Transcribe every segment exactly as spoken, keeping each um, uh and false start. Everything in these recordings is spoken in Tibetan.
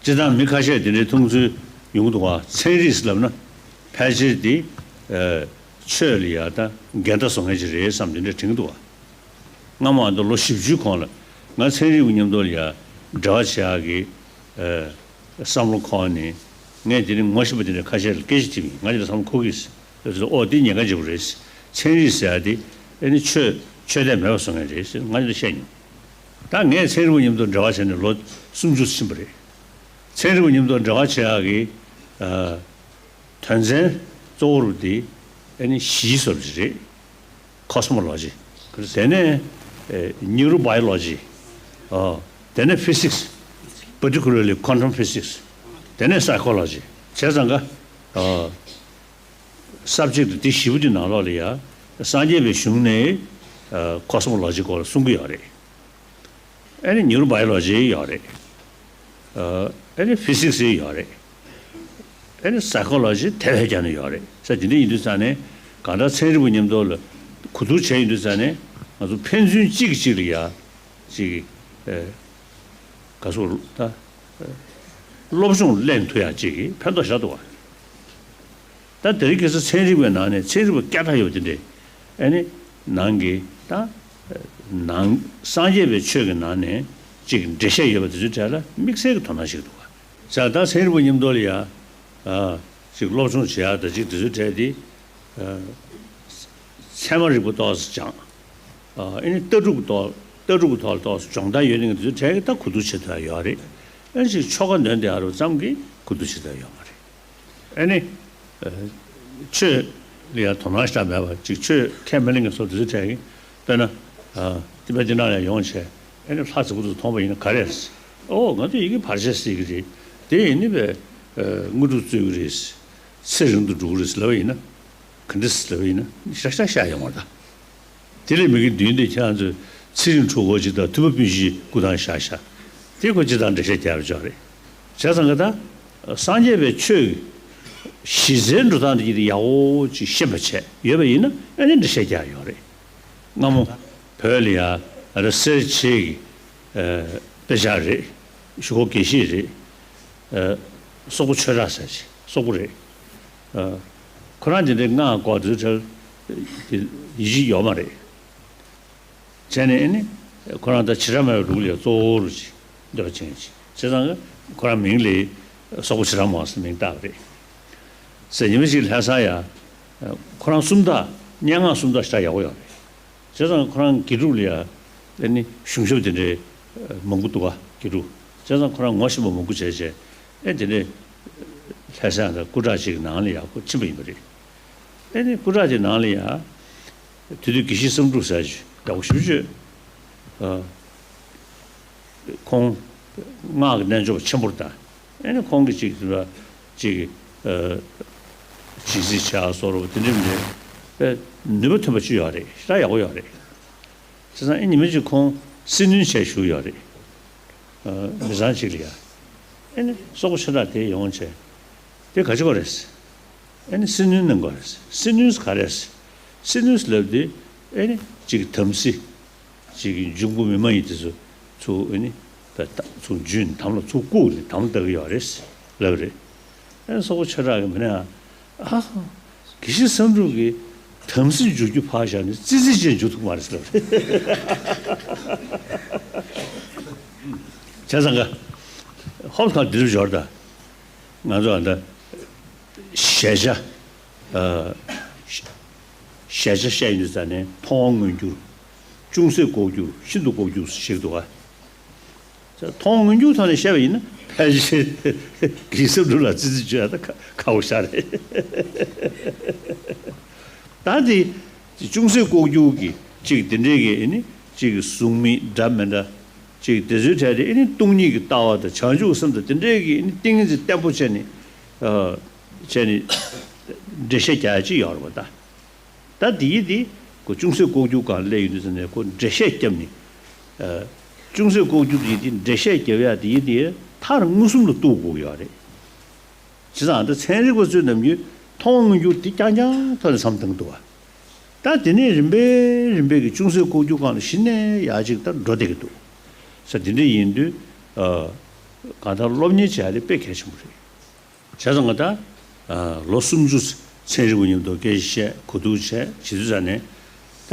སྤྱིར་བཏང་མི་ཁ་ཤས་དེ་འདྲའི་མཐོང་ཚུལ་ཡོང་གི་འདུག་བ། ཚན་རིག་ལབ་ན་ཕལ་ཆེར་དེ་ཆོས་ལ་ཡ་ད་འགལ་ཟླ་བཟོ་མཁན་ཅིག་རེད་བསམ་དེ་འདྲ་དྲན་གྱི་འདུག་བ། སྔ་མོ་ཨ་ད་ལོ་བཞི་བཅུའི་གོང་ལ་ང་ཚན་རིག་པ་མཉམ་དུ་ལ་ཡ་འབྲེལ་བ་བྱེད་ཡག་གི་བསམ་བློ་འཁོར་ནས། ངས་དེ་རིང་ངོ་ཤེས་པ་དེ་འདྲ་ཁ་ཤས་ལ་སྐད་ཆ་དྲིས་པ་ཡིན། ང་ཡང་བསམ་བློ་འཁོར་གྱི་ཡོད། ཨོ་དེ་ཉེན་ཁ་ཆེན་པོ་རེད། ཚན་རིག་ཟེར་ཡག་དེ་ཨ་ནི་ཆོས་ཆོས་དད་མེད་པ་བཟོ་མཁན་རེད་ཟེར་ང་ཡང་བཤད་མྱོང་། ད་ངས་ཚན་རིག་པ་མཉམ་དུ་འབྲེལ་བ་བྱས་ནས་ལོ་སུམ་ཅུ་ཕྱིན་པ་རེད། ཚན་རིག་པ་མཉམ་དུ་འབྲེལ་བ་བྱེད་ཡག་གི་ཨ་དོན་ཚན་གཙོ་བོ་རུ་དེ་ཨ་ནི་བཞི་བཟོ་འདྲ་ཅིག་རེད། Cosmology། དེ་ནས་ཨེ་Neurobiology། ཨ་དེ་ནས་Physics། Particularly Quantum Physics། དེ་ནས་Psychology། བྱས་ཙང་ཀ་ཨ་subject་དེ་བཞི་པོ་དེ་ནང་ལོགས་ལ་ཡ་སངས་རྒྱས་པའི་གཞུང་ནས་ཨ་Cosmology་སྐོར་ལ་གསུང་གི་ཡོད་རེད། ཨ་ནི་Neurobiology་ཡོད་རེད། ཨ་ནི་Physics་ཡོད་རེད། ཨ་ནི་Psychology་དེ་བས་ཀྱང་ནི་ཡོད་རེད། ས་དེ་འདྲ་ཡིན་དུས་ཙང་ནས་གང་ལྟར་ཚན་རིག་པ་མཉམ་དུ་ལ་གོ་བསྡུར་བྱས་ཡིན་དུས་ཙང་ནས་ང་ཚོ་ཕན་ཚུན་གཅིག་གིས་གཅིག་ལ་ཡ་གཅིག་གི་ཨ་ག་ཚོད་ད་ཨ་སློབ་སྦྱོང་ལེན་ཐུབ་ཡག་གཅིག་གི་ཕན་ཐོགས་ཞེ་དྲག་འདུག་བ། ད་དེ་རིང་ཁ་སང་ཚན་རིག་པའི་ནང་ནས་ཚན་རིག་པ་སྐད་གྲགས་ཡོད་པ་དེ་འདྲས་ཨ་ནི་ནང་གི་ད་ནང་སངས་རྒྱས་པའི་ཆོས་ཀྱི་ནང་ནས་ཅིག་འགྲེལ་བཤད་ཡོད་པ་དེ་ཚོའི་གྲས་ལ་དམིགས་བསལ་གྱི་དོ་སྣང་བྱེད་ཀྱི་འདུག་བ། བྱས་ཙང་ད་ཚན་རིག་པ་མཉམ་དུ་ལ་ཡ་ཨ་ཅིག་སློབ་སྦྱོང་བྱེད་ཡག་ད་ཅིག་དེ་ཚོའི་གྲས་དེ་ཨ་ཚད་མ་རིག་པ་ཏོག་ཙམ་སྦྱངས། ཨ་ཨ་ནི་ལྟ་གྲུབ་ཀྱི་ཐོག་ལྟ་གྲུབ་ཀྱི་ཐོག་ལ་ཏོག་ཙམ་སྦྱོང་བརྡར་ཡོད་མཁན་དེ་ཚོའི་གྲས་ཀྱིས་ད་གོ་བསྡུར་བྱེད་ཐུབ་ཡག་ཡོད་རེད། ཨ་ནི་ཅིག་ཆོ་ག་འདོན་བསྡད་ཡག་རུ་ཙམ་གྱིས་གོ་བསྡུར་བྱེད་ཐུབ་ཡག་ཡོད་མ་རེད། ཨ་ནི། ཨ་ཆོས་ལ་ཡང་དོ་སྣང་ཞེ་དྲག་མེད་པ་ཅིག་ཆོས་ཁས་མི་ལེན་མཁན་ཚོ་དེ་ཚོའི་གྲས་ཀྱིས་དཔེར་ན། ཨ་དེ་བས་དེ་ནང་ལ་ཡོང་བྱས་ཨ་ནི་ལྷ་རྫིག་པོ་དེ་ཚོ་མཐོང་པ་ཡིན་ན་ག་རེ་རེད། ཨོ་ང་ཚོ་ཡི་གེ་བར་ཆད་སེལ་གྱི་རེད། དེ་ཡིན་ནི་བས་ཨ་དངོས་གྲུབ་སྩོལ་གྱི་རེད། ཚེ་རིང་དུ་འགྲོ་གི་རེད་ལབ་པ་ཡིན་ན། ག་འདྲ་ལབ་པ་ཡིན་ན་ཤག་ཤག་ཤག་ཡོང་བ་དང་། དེ་ལས་མི་གི་མདུན་དེ་ཁྱེད་རང་ཚོས་ཚེ་རིང་གྲོགས་པོ་གཅིག་དང་ཐུབ་པ་སྤུན་བཞི་སྐུ་ཐང་བཞག་བཞག་དེ་ཁོ་སྤྱིར་བཏང་འགྲེལ་བཤད་རྒྱག་རྒྱུ་ཅིག་རེད། བྱས་ཙང་ག་ད་སངས་རྒྱས་པའི་ཆོས་ཀྱི་གཞི་རྩའི་འགྲོ་སྟངས་དེ་ཡག་པོ་ཅིག་ཤེས་པ་བྱས་ཡོད་པ་ཡིན་ན་ཨ་ནི་འགྲེལ་བཤད་རྒྱག་ཡོད་རེད། སྔ་མོ་བོད་ལ་ཡ་ཨ་ར་སེར་བྱེས་ཀྱི་ཨ་དཔེ་ཆ་རེད། གཞུག་གུ་དགེ་བཤེས་རེད། ཨ་སོག་པོ་ཆོས་གྲགས་ཟེར་ཅིག་སོག་པོ་རེད། ཨ་ཁོ་རང་དེ་འདྲའི་སྔགས་སྐོར་དེ་ཚོ་ཡིད་ཆེས་ཡོད་མ་རེད། བྱས་ནས་ཨ་ནི་ཁོ་རང་ད་བྱེ་བྲག་སྨྲ་བའི་ལུགས་ལ་གཙོ་བོ་རུ་ཅིག་འདོད་པ་ཅན་ཅིག་བྱས་ཙང་ཁོ་རང་མིང་ལ་སོག་པོ་བྱེ་བྲག་སྨྲ་བ་ཟེར་མིང་བཏགས་པ་རེད། ཟེར་ཉི་མ་ཞིག་ལྷ་བསང་ཡ། ཁོ་རང་སུམ་རྟགས་སྙན་ངག་སུམ་རྟགས་ཞེ་དྲག་ཡག་པོ་ཡོད་རེད། བྱས་ཙང་ཁོ་རང་དགེ་ཕྲུག་ལ་ཡ། ཨ་ནི་གཞུང་ཞབས་དེ་འདྲའི་མང་པོ་འདུག་ག་དགེ་ཕྲུག་བྱས་ཙང་ཁོ་རང་ངོ་ཤེས་པ་མང་པོ་བྱས་བྱས། ཨེ་དེ་ནས་ལྷ་བསང་དང་སྐུ་དྲག་ཅིག་ནང་ལ་ཡ་ཁོ་ཕྱིན་པ་ཡིན་པ་རེད། ཨེ་ནས་སྐུ་དྲག་དེ་ནང་ལ་ཡ། དེ་དུས་དགེ་བཤེས་བསམ་གྲུབ་ཟེར་ཞིག་ཡག་པོ་ཞེ་པོ་ཅིག་ཨ། ཁོང་སྔགས་ཀྱི་རྣལ་འབྱོར་པ་ཆེན་པོ་དང་། ཨེ་ནས་ཁོང་གིས་ཅིག་ཅིག་ཨ། ཇི་སྲིད་བྱ་སོགས་རོ་དེ་འདྲ་མི་འདྲ། ནུས་པ་ཐོན་པ་ཅིག་ཡོད་རེད། ཞེ་དྲག་ཡག་པོ་ཡོད་རེད། བྱས་ཙང་ཨེ་ཉི་མ་ཅིག་ཁོང་སེམས་ནུས་བྱས་བཞུགས་ཡོད་རེད། མི་ཚང་གཅིག་ལ་ཡ། ཨེ་ནི་སོག་པོ་ཆོས་གྲགས་དེ་ཡོང་བྱས། དེ་ག་ཅི་གོ་རེད། ཨེ་ནི་སེམས་ནུས་གནང་དགོས་རེད། སེམས་ནུས་ག་རེད། སེམས་ནུས་ལབ་དེ་ཨེ་ནི་གཅིག་དམ་སྲི། གཅིག་འབྱུང་པོ་མི་མ་ཡིན་དེ་ཚོ་ཚུར་ཨེ་ནི་ད་ཚུར་འཇུས་ནས་དམ་ལ་ཚུར་བཀུག་ནས་དམ་ལ་བཏགས་ཀྱི་ཡོད་རེད་ལབ་རེད། ཨེ་ནི་སོག་པོ་ཆོས་གྲགས་ཀྱི་མི་ནས་ཨ། དགེ་བཤེས་བསམ་གྲུབ་ཀྱིས་དམ་སྲི་འཇུ་རྒྱུ་ཕར་བཞག་ནས་ཙི་ཙི་ཅན་འཇུ་ཐུབ་མ་རེད་ཟེར་བ་རེད། བྱས་ཙང་ཀ་ཧོབ་ཁ་འདིར་འབྱོར་དང་། ང་ཚོ་ཨ་ད་ཞལ་ཆ། ཨ། ཞལ་ཆ་བཤད་ཡོང་དུས་ཙ་ནས་མཐོང་བ་མངོན་གྱུར། ཅུང་ཟད་ལྐོག་གྱུར། ཤིན་ཏུ་ལྐོག་གྱུར་ཞིག་འདུག་ག་མཐོང་མངོན་གྱུར་ཐོག་ནས་བཤད་པ་ཡིན་ན་ཕལ་ཆེར་དགེ་བཤེས་བསམ་གྲུབ་ལ་ཙི་ཙི་བྱོས་ཡ་ད་ཁག་པོ་ཞིག་རེད། ད་དེ་ཅུང་ཟད་ལྐོག་གྱུར་གྱི་ཅིག་དེ་འདྲའི་གི་ཨེ་ནི་ཅིག་གཟུགས་མེད་འདྲ་མི་འདྲ་ཅིག་དེ་ཚོའི་གྲས་དེ་ཨེ་ནི་སྟོང་ཉིད་ཀྱི་ལྟ་བ་དང་བྱང་ཆུབ་སེམས་དང་དེ་འདྲའི་གི་ཨེ་ནི་ཏིང་ངེ་འཛིན་བརྟན་པོ་བྱས་ནས་བྱས་ནས་འགྲེལ་བཤད་རྒྱག་ཡ་ཅིག་ཡོད་རེད་པ་ད། ད་འདི་ཡི་འདི་ཁོ་ཅུང་ཟད་ལྐོག་གྱུར་སྒང་སླེབས་ཡོང་དུས་ཙ་ནས་ཁོ་འགྲེལ་བཤད་བརྒྱབ་ནས། ཨ། ཅུང་ཟད་ལྐོག་གྱུར་འདི་འདི་འགྲེལ་བཤད་རྒྱབ་ཡ་འདི་ཡི་འདི་མཐར་མངོན་སུམ་ལ་གཏུག་དགོས་ཀྱི་ཡོད་རེད། བྱས་ཙང་ད་ཚན་རིག་པ་ཚོས་ནམ་རྒྱུན་མཐོང་མངོན་གྱུར་འདི་རྐྱང་རྐྱང་ཐོག་ནས་མཚམས་བཏང་འདུག་བ། ད་དེ་ནས་རིམ་པས་རིམ་པས་ཀྱི་ཅུང་ཟད་ལྐོག་གྱུར་སྒང་ལ་གཞི་ནས་ཡར་ཅིག་ད་འགྲོ་བསྡད་ཀྱི་འདུག་ས། དེ་འདྲ་ཡིན་དུས། ཨ། གང་ལྟར་སློབ་གཉེར་བྱས་ཏེ་དཔེ་གལ་ཆེན་པོ་རེད། བྱས་ཙང་ང་ད་ལོ་སུམ་ཅུ་ཚན་རིག་པ་མཉམ་དུ་སྐད་ཆ་བཤད་གོ་བསྡུར་བྱས་བྱེད་དུས་ཙ་ནས་ད་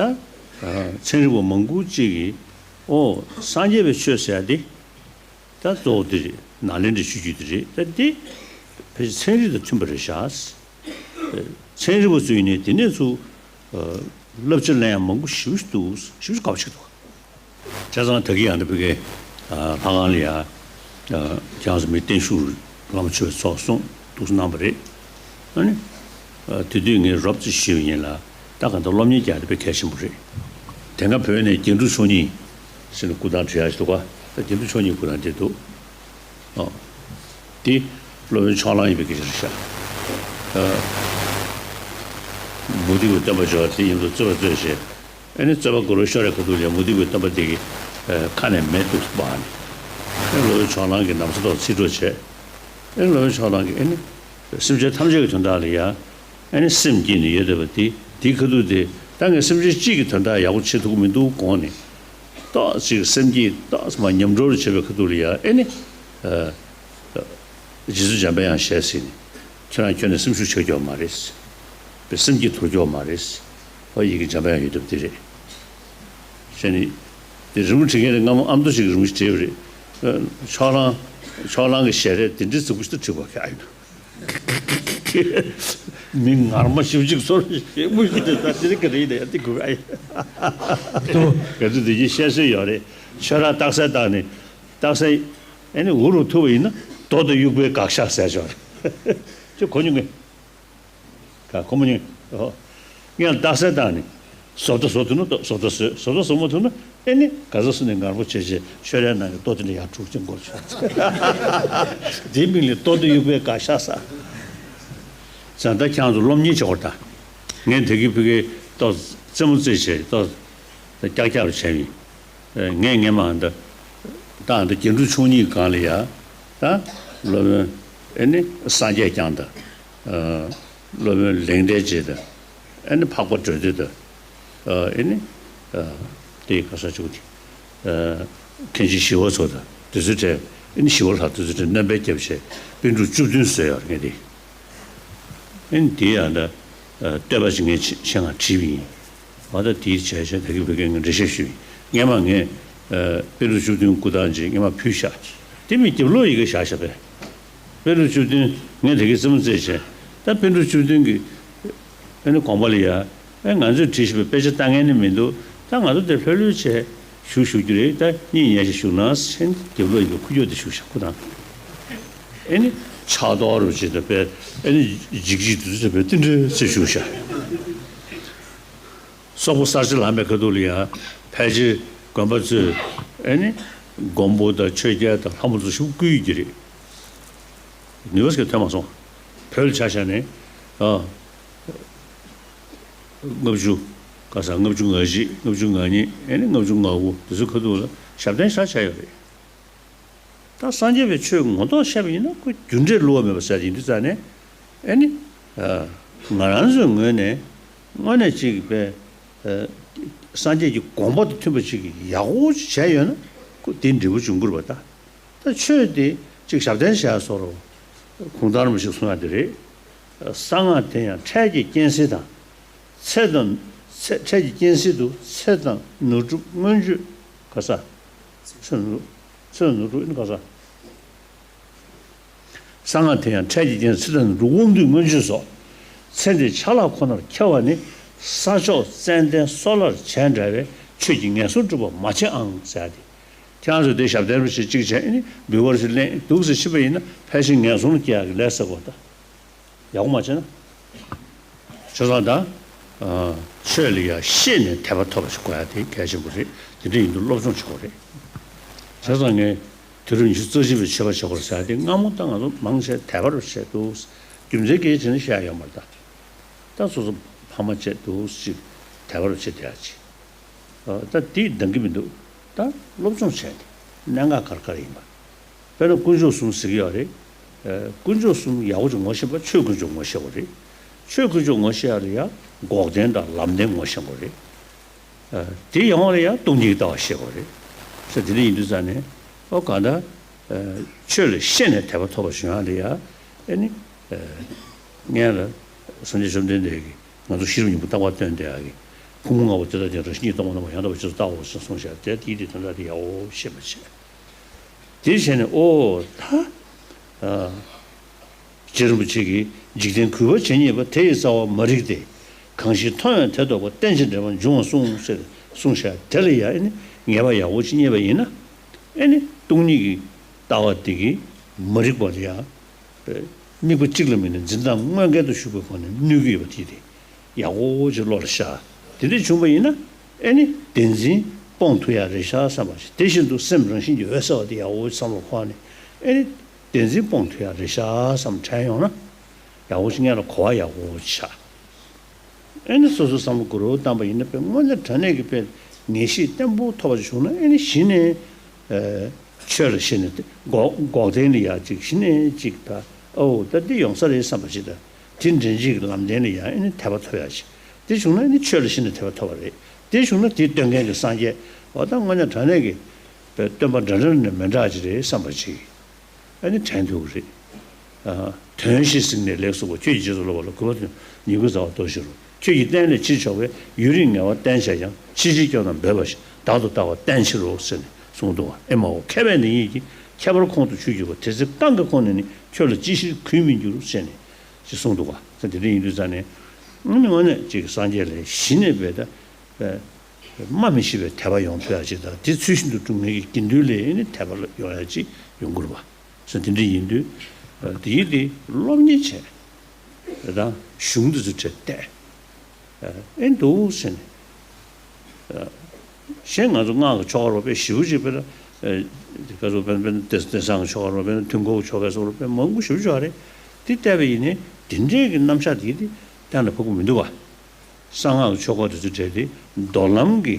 ཚན་རིག་པ་མང་པོ་ཅིག་གིས་ཨོ་སངས་རྒྱས་པའི་ཆོས་ཟེར་ཡ་འདི་ད་གཙོ་བོ་འདི་རེད། ནཱ་ལེནྡྲའི་ཆོས་བརྒྱུད་འདི་རེད། ད་འདི་ཕལ་ཆེར་ཚན་རིག་དང་མཐུན་པ་རེད་ཤག་ཚན་རིག་པ་ཚོས་ནི་དེ་ནས་ཚུར་བསླབ་བྱ་ལེན་ཡ་མང་པོ་ཞེ་པོ་ཅིག་འདུག་ཞེ་པོ་ཅིག་དགའ་པོ་ཞིག་འདུག་བྱས་ཙང་ད་གིན་ཡང་འདི་ཕ་གིའི་ལྷ་ཁང་ལ་ཡ་ཁྱེད་རང་ཚོ་མི་བརྟན་བཞུགས་བླ་མ་མཆོད་པའི་ཚོགས་གསུང་འདུག་གནང་བ་རེད། ཨ་ནི་དེ་དུས་ངས་རོབ་ཙམ་ཞུས་པ་ཡིན་ལ། ད་གང་ལྟར་སློབ་གཉེར་རྒྱག་དེ་དཔེ་གལ་ཆེན་པོ་རེད། དེ་སྔ་བོད་ནས་རྒྱན་དྲུག་མཆོག་གཉིས་ཟེར་ནས་སྐུ་ཐང་བྲིས་ཡ་ཞིག་འདུག་ག་ད་རྒྱན་དྲུག་མཆོག་གཉིས་སྐུ་ཐང་དེ་འདུག་ཨ། དེ་སློབ་དཔོན་ཕྱོགས་གླང་ཡིན་པའི་སྐད་ཆ་རེད་ཤག་ཨ། མུ་སྟེགས་པའི་སྟོན་པ་འབྱོར་བ་དེ་ཡིན་དུ་རྩོད་པ་རྩོད་བྱས། ཨེ་ནི་རྩོད་པ་མགོ་ལོག་ཤོར་རེ་ཁ་ཐུག་ལས་མུ་སྟེགས་པའི་སྟོན་པ་དེ་གི་ཨ་ཁ་ནས་མེ་འདུག་སྤར་ནས། ཨེ་སློབ་དཔོན་ཕྱོགས་གླང་གིས་ན་བཟའ་ཐོག་ཚིག་གྲོགས་བྱས། ཨེ་ནི་སློབ་དཔོན་ཕྱོགས་གླང་གིས་ཨེ་ནི་སེམས་ཅན་ཐམས་ཅད་ཀྱི་དོན་དག་ལ་ཡ། ཨེ་ནི་སེམས་བསྐྱེད་ནས་ཡོད་བསྡད་པ་དེ་དེའི་ཁ་ཐུག་དེ་ད་ངས་སེམས་ཅན་གཅིག་གི་དོན་དག་ཡག་པོ་བྱེད་ཐུབ་ཀྱི་མི་འདུག་དགོངས་ནས། ཏོག་ཅིག་སེམས་བསྐྱེད་ཏོག་ཙམ་ཉམས་འགྲོ་རུ་བྱེད་པའི་ཁ་ཐུག་ལ་ཡ་ཨེ་ནི། རྗེ་བཙུན་འཇམ་དཔལ་དབྱངས་ཞལ་གཟིགས་ནས། ཁྱོད་རང་ཁྱོན་ནས་སེམས་ཤུགས་ཆག་རྒྱུ་མ་རེད། པའི་སེམས་བསྐྱེད་དུར་རྒྱུ་མ་རེད། ཨོ་ཡི་གེ་འཇམ་དཔལ་དབྱངས་ཡོད་སྟབས་དེ་རེད། ཞེས་ནི། དེ་རི་མོ་བྲིས་མཁན་དེ་སྔ་མོ་ཨ་མདོ་ཞིག་གི་རི་མོ་ཞིག་བྲིས་པ་རེད། ཕྱོགས་གླང་། ཕྱོགས་གླང་གི་ཞལ་རས་དེ་འདྲའི་རྫིག་པོ་ཞིག་ཏུ་བྲིས་པ་ཁ་ཡིན། མི་ངར་མ་ཞིབ་ཅིག་སོར་ཞེ་མོ་ཞིག་དེ་ད་དེ་རིགས་ག་རེ་ཡིན་ན་ཡང་དེ་དགོས་ཨ་ཡིན། ཏོ། ག་ཚོད་དེ་གྱིས་བཤད་སྲོལ་ཡོད་རེད། ཁྱོད་རང་རྟགས་གསལ་བཏང་ནས། རྟགས་གསལ། ཨེ་ནི་འུ་རུ་ཐུབ་པ་ཡིན་ན་རྡོ་དང་དབྱུག་པའི་དགག་བཞག་ཟེར་ཆོག་རེད། ཁྱོད་གོ་མྱོང་གི། ག་གོ་མ་མྱོང་། ཨོ། ངས་རྟགས་གསལ་བཏང་ནས། བཟོ་ལྟ་བཟོ་ཐུབ་ན་བཟོ་ལྟ་བཟོས། བཟོ་ལྟ་བཟོ་མ་ཐུབ་ན་ཨེ་ནི་ག་ས་སུ་ནས་ངར་པོ་བྱས་བྱས་ཤོད་རན་ནང་གི་ལྟོ་དེ་འདྲ་ཡར་འཁྲུག་ཅིང་འགོར་བྱུང་། དེའི་མིང་ལ་ལྟོ་དང་དབྱུག་པའི་དགག་བཞག་ཟེར། བྱས་ཙང་ད་ཁྱེད་རང་ཚོ་སློབ་གཉེར་བྱེད་དགོས་ད། ངས་དེ་གི་ཕི་གའི་ལྟོ་རྩེད་མོ་རྩེད་བྱས་ལྟོ་ཀྱག་ཀྱག་བྱས་ཡིན། ངས་ངས་མ་འདི། ད་འདི་རྒྱན་དྲུག་མཆོག་གཉིས་སྒང་ལ་ཡ། ད་སློབ་དཔོན་ཨེ་ནི་སངས་རྒྱས་བསྐྱངས་དང་། སློབ་དཔོན་ལེགས་ལྡན་འབྱེད་དང་། ཨེ་ནི་འཕགས་པ་སྒྲོལ་མ་དང་། ཨེ་ནི། དེ་ག་ས་བཅུག་དེ། མཁན་ཆེན་ཞི་བ་འཚོ་དང་དེ་ཚོའི་གྲས་ཨེ་ནི་ཞི་བ་ལྷ་དེ་ཚོའི་གྲས་སྣོན་པ་བརྒྱབ་བྱས་པཎ་གྲུབ་བཅུ་བདུན་བཟོས་ཡོད་རེད་ངས་དེ། ཨེ་ནི་དེ་ཡང་ད། བསྟོད་པ་ཞིག་ངས་ཆེད་མངགས་བྲིས་པ་ཡིན། ང་ད་དེའི་བྱས་བྱས་ད་གི་བོད་སྐད་ངས་འགྲེལ་བཤད་ཞུས་ཡིན། སྔས་མ་ངས་པཎ་གྲུབ་བཅུ་བདུན་སྐུ་ཐང་ཅིག་སྔས་མ་ཕུལ་བཞག་དེ་མིན་རྒྱབ་ལོགས་ཡི་གེ་བཞག་བཞག་པས། པཎ་གྲུབ་བཅུ་བདུན་ངས་ད་གི་རྩེད་མོ་རྩེད་བྱས་ད་པཎ་གྲུབ་བཅུ་བདུན་གྱི་ཨེ་ནི་དགོངས་པ་ལ་ཡ། ཨེ་ང་ཚོས་བྲིས་བཞག་པའི་དཔེ་ཆ་ལྟ་མཁན་ནི་མི་འདུག་ད་ང་ཚོ་དེ་ལྷོད་ལྷོད་བྱས་བཞུགས་བཞུགས་རྒྱུ་རེད། ད་གཉིད་ཉལ་བྱས་བཞུགས་ན་ཟེར་རྒྱབ་ལོགས་ཡི་གེ་ཁུག་ཀྱོག་དེ་བཞུགས་བཞག་སྐུ་ཐང་། ཨེ་ནི་ཕྱག་རྡོར་རུ་བྱེད་དང་པས་ཨེ་ནི་འཇིགས་འཇིགས་དུས་ཚོད་པས་ཏིལ་འབྲུ་ཚེ་བཞུགས་བཞག་སོག་པོ་གསར་བརྗེ་ལངས་པའི་ཁ་ཐུག་ལ་ཡང་ཕལ་ཆེར་དགོན་པ་ཚོས་ཨེ་ནི་མགོན་པོ་དང་ཆོས་རྒྱལ་དང་ལྷ་མོ་ཚོ་ཞིག་བསྐུལ་ཡོད་ཀྱི་རེད། ནུས་པ་ཞིག་ཐོན་མ་སོང་། བོད་ལ་ཆ་བཞག་ནས་ཨ། ལྔ་བཅུ། ག་ས་ལྔ་བཅུ་ང་གཅིག་ལྔ་བཅུ་ང་གཉིས་ཨེ་ནི་ལྔ་བཅུ་ང་དགུ་དེ་ཚོའི་ཁ་ཐུག་ལ་ཞབས་བརྟན་ཞེ་དྲག་བྱས་ཡོད་རེད། ད་སངས་རྒྱས་པའི་ཆོས་ངོ་ཐོག་བཤད་པ་ཡིན་ན་ཁོ་རྒྱུ་འབྲས་བསླུ་བ་མེད་པ་ཟེར་ཡིན་དུས་ཙང་ནས་ཨེ་ནི། ང་རང་ཚོའི་ངོས་ནས་དངོས་གནས་གཅིག་པའི་སངས་རྒྱས་ཀྱི་དགོངས་པ་དང་མཐུན་པ་ཅིག་ཡག་པོ་ཅིག་བྱས་ཡོད་ན་ཁོ་དེ་འབྲས་བུ་འབྱུང་གི་རེད་པ་ད། ད་ཆོས་དེ་གཅིག་ཞབས་བརྟན་བྱས་སོ་རོ། གུང་ཐང་རིན་པོ་ཆེས་གསུངས་ཡ་དེ་རེད། གསང་སྔགས་དེ་ཡང་འཕྲལ་གྱི་རྐྱེན་སེལ་དང་། ཚེ་དང་། ཚེ་འཕྲལ་གྱི་རྐྱེན་སེལ་དུ་ཚེ་དང་ནོར་སྒྲུབ་མངོན་སྤྱོད་ག་ས། ཚེ་དང་ནོར། ཚེ་དང་ནོར་སྒྲུབ་ཨེ་ནི་ག་ས། གསང་སྔགས་དེ་ཡང་འཕྲལ་གྱི་རྐྱེན་སེལ་དང་ནོར་སྒྲུབ་དབང་སྡུད་མངོན་སྤྱོད་སོགས། ཚེ་འདིའི་ཆ་ལག་ཁོ་ནར་འཁྱེར་བ་ནི་ས་ཕྱོགས་ཙན་དན་སོ་སླར་བྱས་འདྲ་བའི་ཆོས་ཀྱིས་ངན་སོང་སྒྲུབ་པ་མ་བྱེད་ཨང་ཟེར་ཡ་དེ། ཁྱེད་རང་ཚོས་དེ་ཞབས་བརྟན་རུ་ཞིག་གཅིག་བྱས་ཨེ་ནི་འབུལ་བ་རུ་ཞིག་ལེན་འདུག་ཟེར་ཤེས་པ་ཡིན་ན་ཕལ་ཆེར་ངན་སོང་ལ་སྐྱེ་ཡག་གི་ལས་བསགས་དགོས་ད། ཡག་པོ་མ་བྱས་ན། བྱས་ཙང་ད། ཆོས་ལ་ཡ་ཤེས་ནས་དད་པ་ཐོབ་པ་ཞིག་དགོས་ཡ་དེ་གལ་ཆེན་པོ་རེད། དེ་འདྲ་ཡིན་དུས་སློབ་སྦྱོང་བྱེད་དགོས་རེད། བྱས་ཙང་ངས་དུས་རབས་ཉི་ཤུ་རྩ་གཅིག་པའི་ཆོས་པ་བྱེད་དགོས་རེད་ཟེར་ཡ་དེ་སྔ་མོ་ད་ང་ཚོ་མང་ཆེ་དད་པ་རུ་བྱས་འདུག་རྒྱུ་མཚན་གལ་ཆེ་ན་བཤད་ཡ་ཡོད་མ་རེད་ད། ད་སོ་སོ་ཕ་མ་བྱས་འདུག་ཅིག་དད་པ་རུ་བྱེད་བསྡད་ཡ་ཅིག་ད་དེ་འདང་གི་མི་འདུག་ད་སློབ་སྦྱོང་བྱས་ཏེ་གནད་འགག་ག་རེ་ག་རེ་ཡིན་པ། དཔེར་ན་དཀོན་མཆོག་གསུམ་ཟེར་གྱི་ཡོད་རེད། དཀོན་མཆོག་གསུམ་ཡག་པོ་ཅིག་ངོ་ཤེས་པ་ཆོས་དཀོན་མཆོག་ངོ་ཤེས་དགོས་རེད། ཆོས་དཀོན་མཆོག་ངོ་ཤེས་ཡ་ལ་ཡ་འགོག་བདེན་དང་ལམ་བདེན་ངོ་ཤེས་དགོས་རེད། དེ་ཡོང་བ་ལ་ཡ་སྟོང་ཉིད་ཀྱི་ལྟ་བ་ཤེས་དགོས་རེད། ས་དེ་འདྲ་ཡིན་དུས་ཙང་ནས་ཨོ་གང་ལྟར། ཆོས་ལ་ཤེས་ནས་དད་པ་ཐོབ་པ་བྱུང་ཡག་ལ་ཡ། ཨེ་ནི། སྔོན་ལ་སངས་རྒྱས་བཅོམ་ལྡན་འདས་ཀྱིས་ང་ཚོ་ཤེས་རབ་སྙིང་པོ་རྟག་པར་སྟོན་བསྡད་ཡག་གི། ཕུང་པོ་ལྔ་པོ་དེ་དག་ཀྱང་རང་བཞིན་གྱིས་སྟོང་པ་རྣམ་པར་ཡང་དག་པར་རྗེས་སུ་བལྟའོ་ཞེས་གསུངས་ཤག་དེ་དེའི་དེ་དོན་དག་དེ་ཡག་པོ་ཤེས་པར་བྱས། དེ་བྱས་ནས་ཨོ་ད། རྗེ་རིན་པོ་ཆེ་གིས་འཇིག་རྟེན་གུས་པ་ཇི་སྙེད་པ། དེ་ཡི་རྩ་བ་མ་རིག་སྟེ། གང་ཞིག་མཐོང་ཡང་དེ་རྟོགས་པ། རྟེན་ཅིང་འབྲེལ་པར་འབྱུང་བ་གསུངས་ཟེར་གསུངས་ཤག་དེ་ལ་ཡང་ཨེ་ནི་ངེས་པ་ཡག་པོ་ཅིག་རྙེད་པ་ཡིན་ན། ཨེ་ནི་སྟོང་ཉིད་ཀྱི་ལྟ་བ་དེ་གིས་མ་རིག་པ་ལ་ཡང་། དམིགས་པ་གཅིག་ལ་དམིགས་ནས་འཛིན་སྟངས་དངོས་འགལ་དུ་ཞུགས་པའི་སྒོ་ནས་གནོད་ཀྱི་ཡོད་པ་དེ་དེ་ཡག་པོ་ཅིག་བློ་ལ་ཤར། དེ་འདྲ་བྱུང་བ་ཡིན་ན། ཨེ་ནི་བདེན་འཛིན་སྤོང་ཐུབ་ཡག་རེད་ཤག་བསམ་པ་ཞིག་དེ་བཞིན་དུ་སེམས་རང་བཞིན་གྱིས་འོད་གསལ་བ་དེ་ཡག་པོ་བསམ་བློ་འཁོར་ནས། ཨེ་ནི་བདེན་འཛིན་སྤོང་ཐུབ་ཡག་རེད་ཤག་བསམ་དྲན་ཡོང་ན། ཡག་པོ་ཞིག་སྔོན་ལ་གོ་བ་ཡག་པོ་ཆགས། ཨེ་ནི་སོ་སོའི་བསམ་བློ་གུ་རུ་བཏང་པ་ཡིན་ན། དཔེ་དངོས་གནས་དྲང་གནས་ཀྱི་དཔེ་ངེས་ཤེས་བརྟན་པོ་ཐོབ་པ་བྱུང་ན། ཨེ་ནི་གཞི་ནས་ཆོས་ལ་ཤེས་ནས་འགོག་འགོག་བདེན་ལ་ཡག་ཅིག་གཞི་ནས་ཅིག་ད་ཨོ་ད་འདི་ཡོང་ས་རེད་བསམ་པ་ཞིག་དང་། དེ་འདྲེན་བྱེད་ཀྱི་ལམ་བདེན་ལ་ཡང་ཨེ་ནི་དད་པ་ཐོབ་ཡག་ཅིག་དེ་བྱུང་ན་ཨེ་ནི་ཆོས་ལ་གཞི་ནས་དད་པ་ཐོབ་པ་རེད། དེ་བྱུང་ན་དེ་སྟོན་མཁན་གྱི་སངས་རྒྱས་འོ་ད་དངོས་གནས་དྲང་གནས་ཀྱི་སྟོན་པ་འདྲ་འདྲ་ནས་མི་འདྲ་ཅིག་རེད་བསམ་པ་ཅིག་ཨེ་ནི་དྲན་ཐུབ་ཀྱི་རེད། དོན་ཞེས་གཟིགས་ནས་ལེགས་གསུངས་པ། ཁྱོད་ཀྱི་རྗེས་སུ་སློབ་པ་ལ། གུས་པ་དང་ཉེར་དགུ་ཟ་བར་དོ་ཤེས་རོགས། ཁྱོད་ཀྱི་བསྟན་ལས་ཕྱིར་ཕྱོགས་པས། ཡུན་རིང་ངལ་བ་བསྟེན་བྱས་ཀྱང་། ཕྱིར་ཕྱིར་སྐྱོ་རྣམས་འབད་པ་བཞིན། བདག་ཏུ་ལྟ་བ་བསྟེན་ཕྱིར་རོ་ཟེར་ནས་གསུངས་འདུག་བ། ཨེ་མའོ་མཁས་པས་འདི་ཉིད་ཀྱིས། ཁྱད་པར་ཁོང་དུ་ཆུད་གྱུར་པ། དེ་ཚེ་རྐང་གི་ཁོང་ནས་ནི། ཁྱོད་ལ་ཅི་ཕྱིར་གུས་མི་འགྱུར་ཟེར་ནས་ཅེས་གསུངས་འདུག་བ། ད་དེ་འདྲ་ཡིན་དུས་ཙང་ནས་དངོས་གནས་ཅིག་སངས་རྒྱས་ལ་གཞི་ནས་བས་ད་སྨྲ་མི་ཤེས་པའི་དད་པ་ཡོང་ཐུབ་ཡག་ཅིག་དང་། དེ་ཚུལ་བཞིན་དུ་སྒྲུབ་མཁན་གྱི་དགེ་འདུན་ལ་ནི་དད་པ་ཡོང་ཡག་ཅིག་ཡོང་དགོས་རེད་བ། ཟེར་དེ་འདྲ་ཡིན་དུས། དེ་ཡིན་དེ་སློབ་གཉེར་བྱས། ད་གཞུང་འདི་ཚོ་བྲིས་བལྟས། ཨེ་འདུག་ཟེར་ནས། གཞན་ང་ཚོ་སྔགས་ཀྱི་ཆོ་ག་རོ་དཔེ་ཞེ་པོ་ཅིག་དཔེར་ན། དེ་ག་ཚོད་དཔེར་ན་དཔེར་ན་དེང་སང་གི་ཆོ་ག་རོ། དཔེར་ན་དུས་འཁོར་གྱི་ཆོ་ག་སོགས་རོ། དཔེ་མང་པོ་ཞེ་པོ་ཅིག་ཡོད་རེད། དེ་བལྟས་པ་ཡིན་ནའི་དེ་འདྲའི་གི་རྣམ་གཞག་དེ་དེ་གཏན་ལ་ཕབ་ཀྱི་མི་འདུག་བ། གསང་སྔགས་ཀྱི་ཆོ་ག་དེ་ཚོ་བྲིས་ཏེ་མདོ་ལམ་གྱི་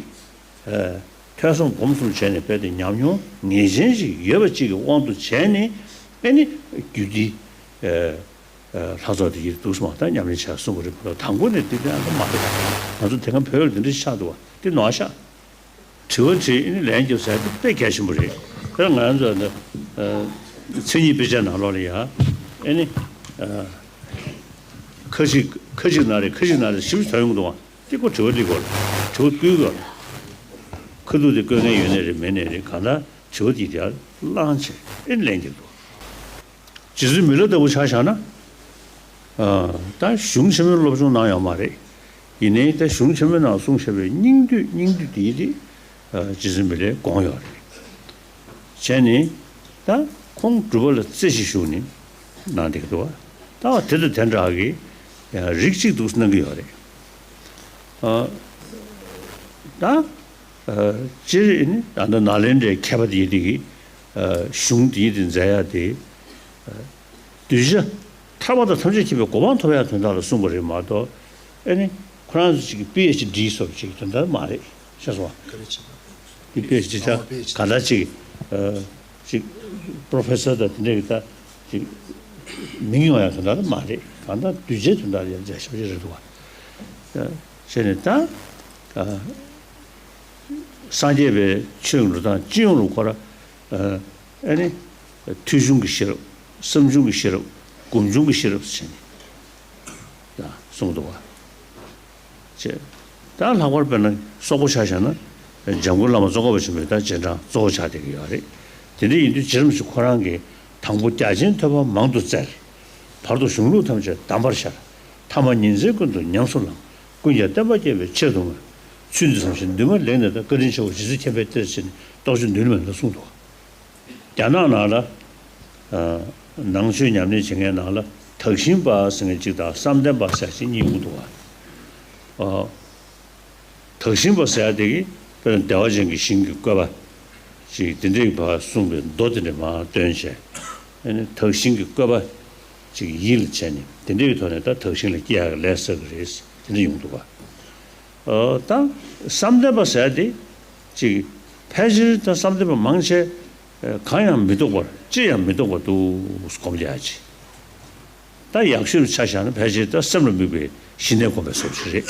ཐོས་བསམ་སྒོམ་གསུམ་བྱས་ནས་དཔེ་དེ་ཉམས་མྱོང་ངེས་ཅན་ཞིག་ཡོད་པ་གཅིག་གི་དབང་དུ་བྱས་ནས། ཨེ་ནི་རྒྱུད་སྡེ་ལྷ་ཚོགས་དེ་ཡིར་འདུག་སེ་མ་ད་ཉམས་ལེན་བྱ་གསུང་གི་རེད། དང་པོ་ནས་དེ་དེ་ཨ་ད་མ་རེད། ང་ཚོ་དེ་སྔ་བོད་ལ་དེ་འདྲ་ཆགས་འདུག་བ། དེ་ནོར་ཤག་དྲི་བ་དྲིས་ཨེ་ནི་ལན་རྒྱབ་ཟེར་དེ་དཔེ་གལ་ཆེན་པོ་རེད། དཔེར་ན་ང་ཚོ་ཨ་ད་མཚན་ཉིད་དཔེ་ཆའི་ནང་ལོགས་ལ་ཡ་ཨེ་ནི། ཁ་ཅིག་ཁ་ཅིག་ན་རེ་ཁ་ཅིག་ན་རེ་ཞིབ་ཞིབ་ཐོན་ཡོང་གི་འདུག་བ། དེ་ཁོ་དྲི་བ་འདི་སྐོར་ལ་དྲི་བ་བསྐུལ་དགོས། ཁ་ཐུག་དེ་བསྐུལ་མཁན་ཡོད་ནའི་རེད་མེད་ནའི་རེད། གང་ལྟར་དྲི་བ་འདི་དེ་བླངས་བྱས་ཨེ་ལན་རྒྱག་འདུག་རྗེ་བཙུན་མི་ལ་ལྟ་བུ་ཆ་བཞག་ན། ད་གཞུང་ཆེན་མོའི་སློབ་སྦྱོང་གནང་ཡོད་མ་རེད། ཡིན་ནའི་ད་གཞུང་ཆེན་མོའི་ནང་གསུངས་བཞག་པའི་སྙིང་བསྡུས་སྙིང་བསྡུས་དེ་དེ་རྗེ་བཙུན་མི་ལས་དགོངས་ཡོད་རེད། བྱས་ནས་ད་ཁོང་སྒྲུབ་པ་ལ་རྩེ་གཅིག་ཞུགས་ནས་གནང་བསྡད་ཀྱི་འདུག་བ། ད་བ་དེ་དང་དེ་འདྲ་གི་རིགས་གཅིག་འདུག་གནང་གི་ཡོད་རེད། ཨ། ད་ཨ་སྤྱིར་ནི་ད་ལྟ་ནཱ་ལེནྡྲའི་མཁས་པ་དེ་དེ་གི་ཨ་གཞུང་དེ་དེ་མཛད་ཡག་དེ་ཨ་གདུལ་བྱ་ཐར་པ་དང་ཐམས་ཅད་མཁྱེན་པའི་གོ་འཕང་ཐོབ་ཡག་དོན་དག་ལ་གསུངས་པ་རེད་མ་གཏོགས། ཨེ་ནི་ཁོ་རང་ཚོ་ཅིག་གི་པི་ཨེཆ་ཌི་སོགས་ཅིག་དོན་དག་མ་རེད་ཤེས་སོང་བ། ག་རེ་བྱེད་པ། འདི་པི་ཨེཆ་ཌི་ཆ་ཨོ་པི་ཨེཆ་ཌི། ག་འདྲ་ཅིག་ཨ་ཅིག་པྲོ་ཕེ་སར་དང་དེ་འདྲ་གི་ད་ཅིག་མིང་ཡོང་ཡག་དོན་དག་མ་རེད། གང་ལྟར་གདུལ་བྱའི་དོན་དག་ལ་ཡང་རྒྱ་ཞབས་ཕྱི་རེད་འདུག་བ། བྱས་ནས་ད་ཨ་སངས་རྒྱས་པའི་ཆོས་ཀྱི་འགྲོ་སྟངས་སྤྱི་ཡོངས་ལ་ཁོ་ར་ཨ་ཨེ་ནི་ཐོས་བྱུང་གི་ཤེས་རབ། བསམ་བྱུང་གི་ཤེས་རབ། སྒོམ་བྱུང་གི་ཤེས་རབ་ཟེར་ནས་ཡང་གསུངས་འདུག་བ། ཅེས། ད་ལྷག་པར་དཔེར་ན་སོག་པོ་ཆ་བཞག་ན་འཇམ་མགོན་བླ་མ་ཙོང་ཁ་པ་ཆེན་པོའི་ད་རྗེས་འབྲང་གཙོ་བོ་ཆགས་བསྡད་ཀྱི་ཡོད་རེད། དེ་འདྲ་ཡིན་དུས་རྗེ་རིན་པོ་ཆེ་ཁོ་རང་གིས་དང་པོ་རྒྱ་ཆེན་ཐོས་པ་མང་དུ་བཙལ། བར་དུ་གཞུང་ལུགས་ཐམས་ཅད་གདམས་པར་ཤར། ཐ་མ་ཉིན་མཚན་ཀུན་ཏུ་ཉམས་སུ་བླངས། ཀུན་ཀྱང་བསྟན་པ་རྒྱས་པའི་ཕྱིར་དུ་བསྔོས། ཚུལ་འདི་བསམ་ཞིང་འདུན་མ་ལེགས་ནས་ད། བཀའ་དྲིན་ཆེའོ་རྗེ་བཙུན་མཁྱེན་པའི་གཏེར་ཟེར་ནས་རྟོགས་བརྗོད་མདུན་ལམ་ལ་གསུངས་འདུག་རྒྱ་ནག་ནང་ལ་ཨ་ནང་ཆོས་ཉམས་ལེན་བྱེད་མཁན་ནང་ལ་དག་ཤིང་པ་ཟེར་མཁན་གཅིག་དང་བསམ་གཏན་པ་ཟེར་གཅིག་གཉིས་ཡོང་གི་འདུག་བ། ཨ་དག་ཤིང་པ་ཟེར་ཡ་དེ་གིས་དཔེར་ན་བདེ་བ་ཅན་གྱི་ཞིང་གི་བཀོད་པ་ཅིག་དེ་འདྲའི་བར་གསུངས་པའི་མདོ་དེ་འདྲ་མར་བཏོན་བྱས། ཨ་ནི་དག་ཤིང་གི་བཀོད་པ་ཅིག་ཡིད་ལ་བྱས་ནས་དེ་འདྲའི་ཐོག་ནས་ད་དག་ཤིང་ལ་སྐྱེ་ཡག་གི་ལས་བསགས་ཀྱི་རེད། དེ་འདྲ་ཡོང་གི་འདུག་བ། ཨ་ད་བསམ་གཏན་པ་ཟེར་ཡ་དེ་ཅིག་ཕལ་ཆེར་ད་བསམ་གཏན་པ་མང་ཆེ་གང་ཡང་མི་རྟོགས་པར་ཅི་ཡང་མི་རྟོགས་པར་འདུག་སྒོམ་བསྡད་ཡ་ཅིག་ད་ཡག་ཤོས་ཆ་བཞག་ན་ཕལ་ཆེར་ད་སེམས་ལ་དམིགས་པའི་ཞི་གནས་སྒོམ་པའི་བཟོ་ཞིག་རེད།